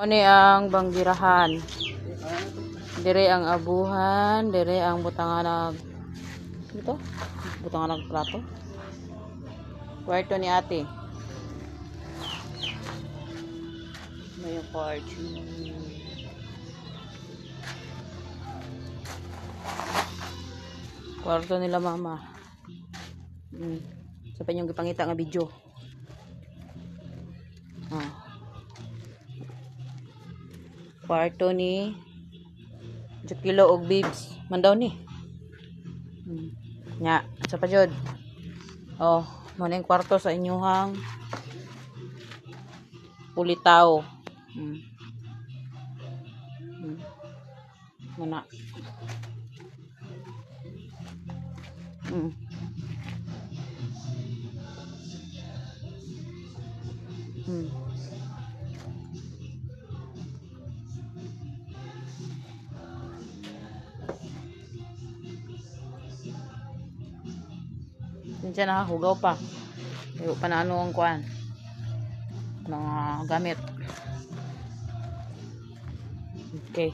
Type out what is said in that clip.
Oni ang banggirahan. Dire ang abuhan, dire ang butangan nag ito? Butangan nag plato. Kwarto ni ate. May yung kwarto. Kwarto nila mama. Sa pa inyong gipangita nga video. Ah. Kwarto ni Jukilo og Bibs. Mandaw ni. Nya, sa pa jud. Oh, mo na yung kwarto sa inyuhang pulitaw. Muna. Minsan nakahugaw pa. Ayaw pa na ano ang kuan. Mga gamit. Okay.